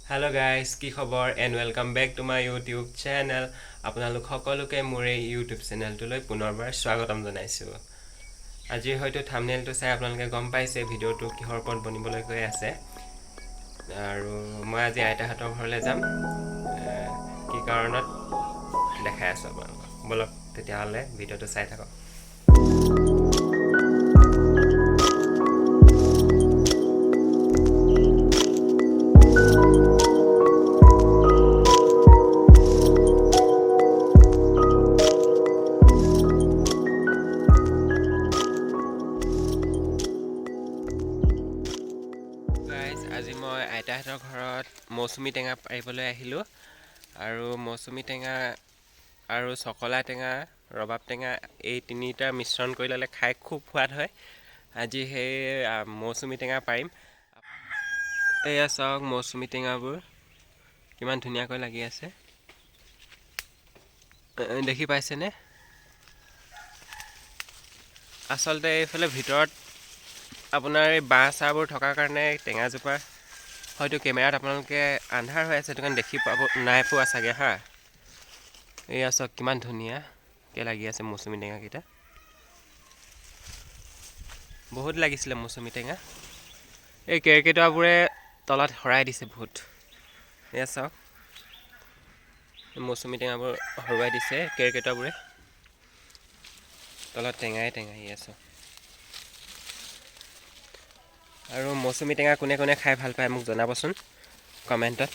Hello' guys, কি খবৰ and welcome back to my YouTube channel. আপোনালোক সকলোকে মোৰ এই ইউটিউব চেনেলটোলৈ পুনৰবাৰ স্বাগতম জনাইছোঁ। আজি হয়তো থামনেলটো চাই আপোনালোকে গম পাইছে ভিডিঅ'টো কিহৰ ওপৰত বনিবলৈ গৈ আছে। আৰু মই আজি আইতাহঁতৰ ঘৰলৈ যাম, কি কাৰণত দেখাই আছোঁ আপোনালোকক। ব'লক তেতিয়াহ'লে, ভিডিঅ'টো চাই থাকক। গাইজ, আজি মই আইতাহঁতৰ ঘৰত মৌচুমী টেঙা পাৰিবলৈ আহিলোঁ। আৰু মৌচুমী টেঙা আৰু চকলা টেঙা, ৰবাব টেঙা, এই তিনিটা মিশ্ৰণ কৰি ল'লে খাই খুব সোৱাদ হয়। আজি সেই মৌচুমী টেঙা পাৰিম। এয়া চাওক, মৌচুমী টেঙাবোৰ কিমান ধুনীয়াকৈ লাগি আছে, দেখি পাইছেনে? আচলতে এইফালে ভিতৰত আপোনাৰ এই বাঁহ চাহবোৰ থকাৰ কাৰণে টেঙাজোপা হয়তো কেমেৰাত আপোনালোকে আন্ধাৰ হৈ আছে, সেইটো কাৰণে দেখি পাব নাই পোৱা চাগে। হা, এয়া চাওক, কিমান ধুনীয়াকৈ লাগি আছে মৌচুমী টেঙাকেইটা। বহুত লাগিছিলে মৌচুমী টেঙা। এই কেৰ্কেটুৱাবোৰে তলত সৰাই দিছে বহুত। এয়া চাওক, এই মৌচুমী টেঙাবোৰ সৰুৱাই দিছে কেৰ্কেটুৱাবোৰে। তলত টেঙাই টেঙাই। এয়া চাওক। আৰু মৌচুমী টেঙা কোনে কোনে খাই ভাল পায়, মোক জনাবচোন কমেণ্টত।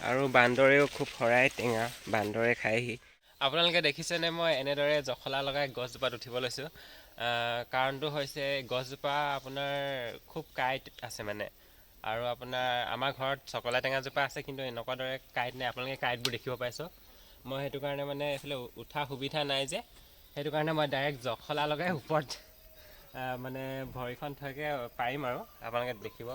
আৰু বান্দৰেও খুব সৰাই টেঙা, বান্দৰে খায়হি। আপোনালোকে দেখিছেনে, মই এনেদৰে জখলা লগাই গছজোপাত উঠিব লৈছোঁ। কাৰণটো হৈছে গছজোপা আপোনাৰ খুব কাঁইট আছে মানে। আৰু আপোনাৰ আমাৰ ঘৰত চকলা টেঙাজোপা আছে, কিন্তু এনেকুৱা দৰে কাঁইট নাই। আপোনালোকে কাঁইটবোৰ দেখিব পাইছোঁ। মই সেইটো কাৰণে মানে এইফালে উঠা সুবিধা নাই যে, সেইটো কাৰণে মই ডাইৰেক্ট জখলা লগাই ওপৰত মানে ভৰিখন থৈকে পাৰিম আৰু আপোনালোকে দেখিব।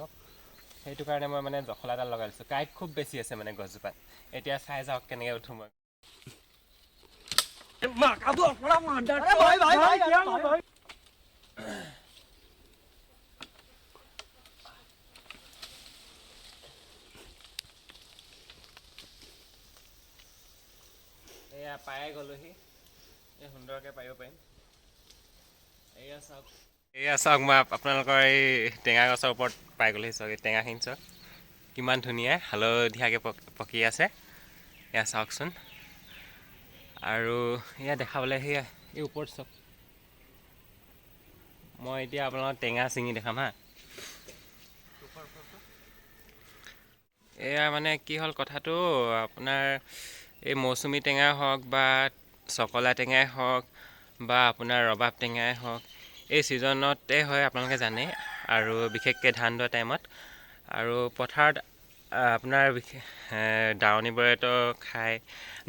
সেইটো কাৰণে মই মানে জখলা এডাল লগাই লৈছোঁ। কাঁইট খুব বেছি আছে মানে গছজোপাত। এতিয়া চাই যাওক কেনেকৈ উঠোঁ মই। ভাই ভাই ভাই ভাই। এয়া পায়ে গ'লোহি। এই সুন্দৰকৈ পাৰিব পাৰিম। এয়া চাওক, এয়া চাওক, মই আপোনালোকৰ এই টেঙা গছৰ ওপৰত পাই গ'লোহি। চাওক, এই টেঙাখিনি চাওক, কিমান ধুনীয়া হালধীয়াকৈ পকি আছে। এয়া চাওকচোন। আৰু এয়া দেখাবলৈ সেয়া এই ওপৰত চাওক। মই এতিয়া আপোনালোকক টেঙা ছিঙি দেখাম। হা, এয়া মানে কি হ'ল কথাটো, আপোনাৰ এই মৌচুমী টেঙা হওক বা চকলা টেঙাই হওক বা আপোনাৰ ৰবাব টেঙাই হওক, এই ছিজনতে হয়, আপোনালোকে জানে। আৰু বিশেষকৈ ধান দোৱা টাইমত আৰু পথাৰত আপোনাৰ বিশেষ দাৱনীবোৰেতো খায়।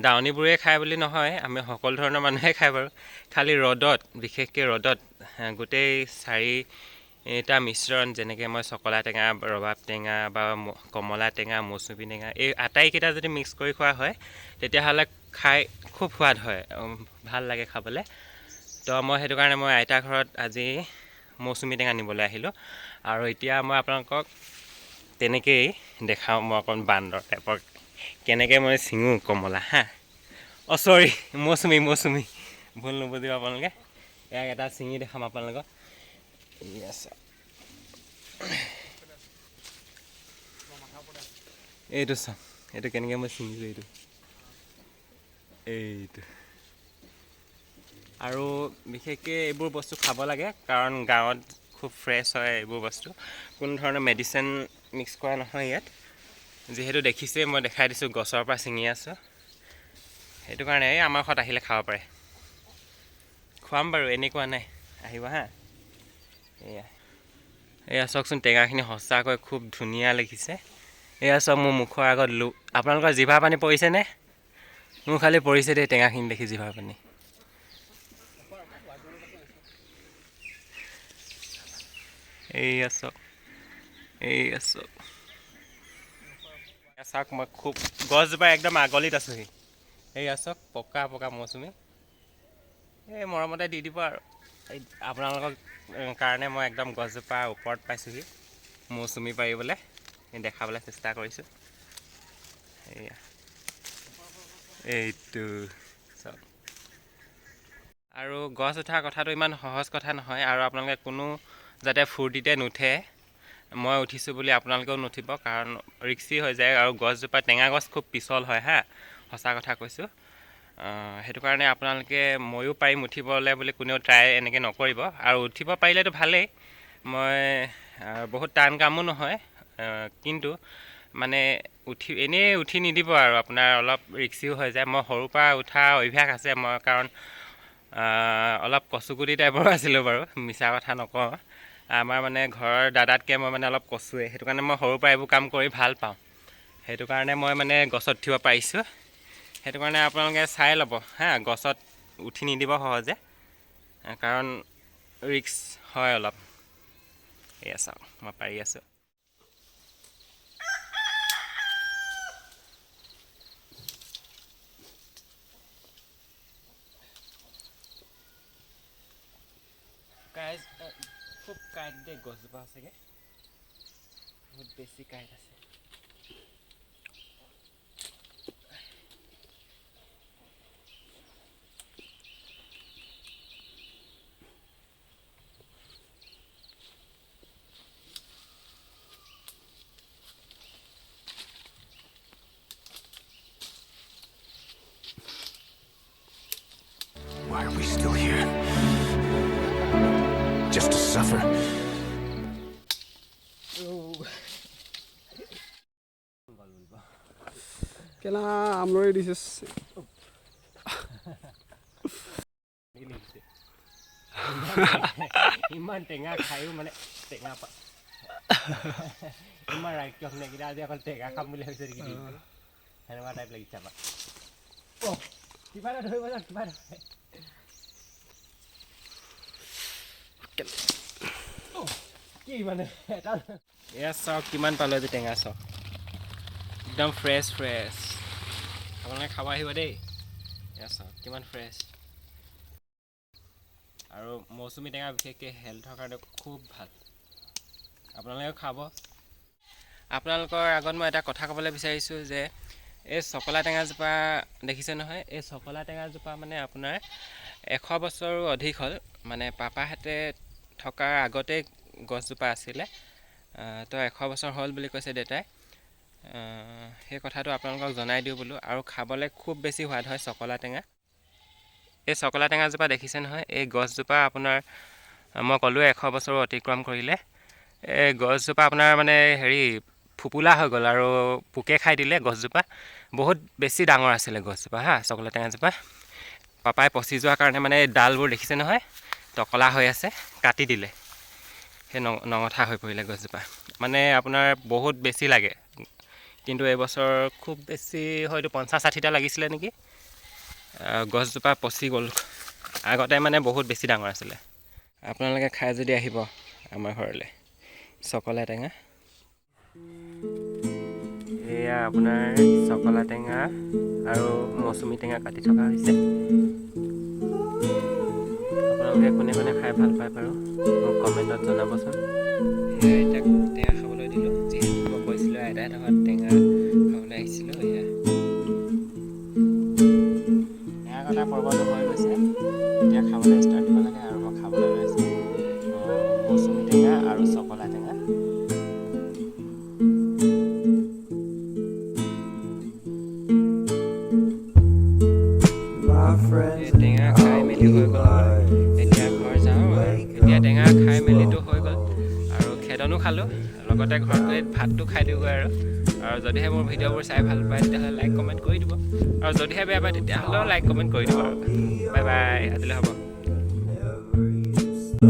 দাৱনীবোৰে খায় বুলি নহয়, আমি সকলো ধৰণৰ মানুহে খায় বাৰু। খালি ৰ'দত, বিশেষকৈ ৰ'দত গোটেই চাৰিটা মিশ্ৰণ, যেনেকৈ মই চকলা টেঙা, ৰবাব টেঙা বা কমলা টেঙা, মৌচুমী টেঙা, এই আটাইকেইটা যদি মিক্স কৰি খোৱা হয়, তেতিয়াহ'লে খাই খুব সোৱাদ হয়, ভাল লাগে খাবলৈ। তো মই সেইটো কাৰণে মই আইতা ঘৰত আজি মৌচুমী টেঙা নিবলৈ আহিলোঁ। আৰু এতিয়া মই আপোনালোকক তেনেকেই দেখাওঁ, মই অকণ বান্দৰ টাইপৰ কেনেকৈ মই ছিঙো কমলা। হা, অ' চৰি, মৌচুমী, মৌচুমী, ভুল নুবুজিব আপোনালোকে। ইয়াক এটা ছিঙি দেখাম আপোনালোকক। এইয়া চাওক। এইটো চাওক, এইটো কেনেকৈ মই ছিঙিছোঁ, এইটো এইটো। আৰু বিশেষকৈ এইবোৰ বস্তু খাব লাগে, কাৰণ গাঁৱত খুব ফ্ৰেছ হয় এইবোৰ বস্তু। কোনো ধৰণৰ মেডিচিন মিক্স কৰা নহয় ইয়াত। যিহেতু দেখিছেই, মই দেখাই দিছোঁ, গছৰ পৰা ছিঙি আছোঁ। সেইটো কাৰণে এই আমাৰ ঘৰত আহিলে খাব পাৰে। খুৱাম বাৰু, এনেকুৱা নাই, আহিব। হা, এয়া এয়া চাওকচোন, টেঙাখিনি সঁচাকৈ খুব ধুনীয়া লাগিছে। এয়া চাওক, মোৰ মুখৰ আগত আপোনালোকৰ জিভাৰ পানী পৰিছেনে? মোৰ খালি পৰিছে দেই টেঙাখিনি দেখি জিভাৰ পানী। এইয়া চাওক, এইয়া চাওক, এয়া চাওক, মই খুব গছজোপা একদম আগলিত আছোহি। এইয়া চাওক, পকা পকা মৌচুমী। এই মৰমতে দি দিব আৰু এই আপোনালোকৰ কাৰণে মই একদম গছজোপা ওপৰত পাইছোঁহি। মৌচুমী পাৰিবলৈ। এই দেখাবলৈ চেষ্টা কৰিছোঁ। এয়া এইটো চাওক। আৰু গছ উঠা কথাটো ইমান সহজ কথা নহয় আৰু আপোনালোকে কোনো যাতে ফূৰ্তিতে নুঠে। মই উঠিছোঁ বুলি আপোনালোকেও নুঠিব, কাৰণ ৰিক্সি হৈ যায়। আৰু গছজোপা, টেঙা গছ খুব পিছল হয়। হা, সঁচা কথা কৈছোঁ। সেইটো কাৰণে আপোনালোকে ময়ো পাৰিম উঠিবলৈ বুলি কোনেও ট্ৰাই এনেকৈ নকৰিব। আৰু উঠিব পাৰিলেতো ভালেই। মই বহুত টান কামো নহয়, কিন্তু মানে উঠি এনেই উঠি নিদিব আৰু আপোনাৰ অলপ ৰিক্সিও হৈ যায়। মই সৰুৰ পৰা উঠা অভ্যাস আছে মই, কাৰণ অলপ কচুগুটি টাইপৰো আছিলোঁ বাৰু, মিছা কথা নকওঁ। আমাৰ মানে ঘৰৰ দাদাতকৈ মই মানে অলপ কচুৱে। সেইটো কাৰণে মই সৰুৰ পৰা এইবোৰ কাম কৰি ভাল পাওঁ। সেইটো কাৰণে মই মানে গছত উঠিব পাৰিছোঁ। সেইটো কাৰণে আপোনালোকে চাই ল'ব হা, গছত উঠি নিদিব সহজে, কাৰণ ৰিক্স হয় অলপ। এয়া চাওক, মই পাৰি আছোঁ। গাইজ, খুব কাঁইট দেই গছজোপা, সঁচাকৈ বহুত বেছি কাঁইট আছে। Why are we still here? Just to suffer? কেলা আমলৰি দিছে। ইমান টেঙা খায়ো মানে টেঙা ইমান ৰাক্ষস নেকি? আজি অকল টেঙা খাম বুলি ভাবিছে নেকি দিনটো? সেনেকুৱা টাইপ লাগিছে আমাক। অ' কিবা এটা ধৰিব যাওক, কিবা এটা। কি মানে এটা। এয়া চাওক, কিমান পালোঁ আজি টেঙা। চাওক, একদম ফ্ৰেছ ফ্ৰেছ। আপোনালোকে খাব আহিব দেই। এয়া চাওক, কিমান ফ্ৰেছ। আৰু মৌচুমী টেঙা বিশেষকৈ হেল্থৰ কাৰণে খুব ভাল। আপোনালোকেও খাব। আপোনালোকৰ আগত মই এটা কথা ক'বলৈ বিচাৰিছোঁ যে এই চকলা টেঙাজোপা দেখিছে নহয়? এই চকলা টেঙাজোপা মানে আপোনাৰ 100 বছৰো অধিক হ'ল। মানে পাপাহঁতে থকাৰ আগতেই গছজোপা আছিলে। তো 100 বছৰ হ'ল বুলি কৈছে দেউতাই। সেই কথাটো আপোনালোকক জনাই দিওঁ বোলো। আৰু খাবলৈ খুব বেছি সোৱাদ হয় চকলা টেঙা। এই চকলা টেঙাজোপা দেখিছে নহয়? এই গছজোপা আপোনাৰ মই ক'লোৱে 100 বছৰো অতিক্ৰম কৰিলে। এই গছজোপা আপোনাৰ মানে হেৰি ফোপোলা হৈ গ'ল আৰু পোকে খাই দিলে গছজোপা। বহুত বেছি ডাঙৰ আছিলে গছজোপা। হা, চকলা টেঙাজোপা পাপাই পচি যোৱাৰ কাৰণে মানে এই ডালবোৰ দেখিছে নহয়, টকলা হৈ আছে, কাটি দিলে। সেই নঙঠা হৈ পৰিলে গছজোপা। মানে আপোনাৰ বহুত বেছি লাগে, কিন্তু এইবছৰ খুব বেছি হয়তো 50-60টা লাগিছিলে নেকি। গছজোপা পচি গ'ল। আগতে মানে বহুত বেছি ডাঙৰ আছিলে। আপোনালোকে খাই যদি আহিব আমাৰ ঘৰলৈ চকলা টেঙা। এয়া আপোনাৰ চকলা টেঙা আৰু মৌচুমী টেঙা কাটি থকা হৈছে। আপোনালোকে কোনে কোনে খাই ভাল পায় বাৰু মোক কমেণ্টত জনাবচোন। এয়া আইতাক টেঙা খাবলৈ দিলোঁ। যিহেতু মই কৈছিলোঁ আইতাহঁতৰ ঘৰত টেঙা খাবলৈ আহিছিলোঁ। এয়া টেঙা কটা পৰ্বটো হৈ গৈছে। এতিয়া খাবলৈ ষ্টাৰ্ট দিব লাগে আৰু মই খাবলৈ লৈছোঁ মৌচুমী টেঙা আৰু চকলা টেঙা। My friends এই টেঙা খাই মেলি হৈ গ'ল। এতিয়া ঘৰ যাওঁ। আৰু এতিয়া টেঙা খাই মেলিতো হৈ গ'ল আৰু খেদনো খালোঁ, লগতে ঘৰত গৈ ভাতটো খাই দিওঁগৈ। আৰু যদিহে মোৰ ভিডিঅ'বোৰ চাই ভাল পায়, তেতিয়াহ'লে লাইক কমেণ্ট কৰি দিব। আৰু যদিহে বেয়া পায়, তেতিয়াহ'লেও লাইক কমেণ্ট কৰি দিব। আৰু বাই বাই, আজিলৈ হ'ব। Never used the